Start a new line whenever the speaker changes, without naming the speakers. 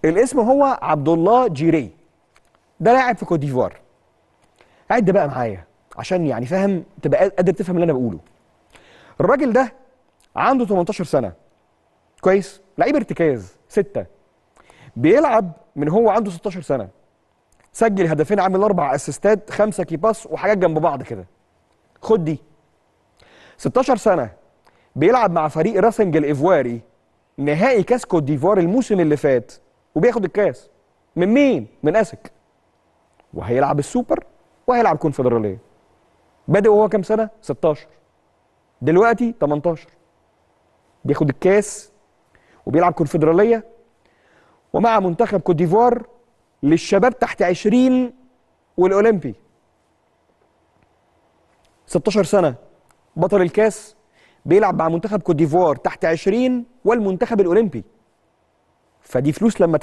الاسم هو عبد الله جيري، ده لاعب في كوت ديفوار. عد بقى معايا عشان يعني فاهم، تبقى قادر تفهم اللي انا بقوله. الراجل ده عنده 18 سنة، كويس، لعيب ارتكاز 6، بيلعب من هو عنده 16 سنة، سجل هدفين، عامل 4 اسيستات، 5 key pass وحاجات جنب بعض كده. خد دي، 16 سنة بيلعب مع فريق راسنج الايفواري نهائي كاس كوت ديفوار الموسم اللي فات، وبياخد الكاس من مين؟ من اسك. وهيلعب السوبر وهيلعب كونفدراليه. بادئ وهو كام سنة؟ 16، دلوقتي 18، بياخد الكاس وبيلعب كونفدراليه ومع منتخب كوت ديفوار للشباب تحت 20 والاولمبي. 16 سنة بطل الكاس، بيلعب مع منتخب كوت ديفوار تحت 20 والمنتخب الاولمبي. فدي فلوس لما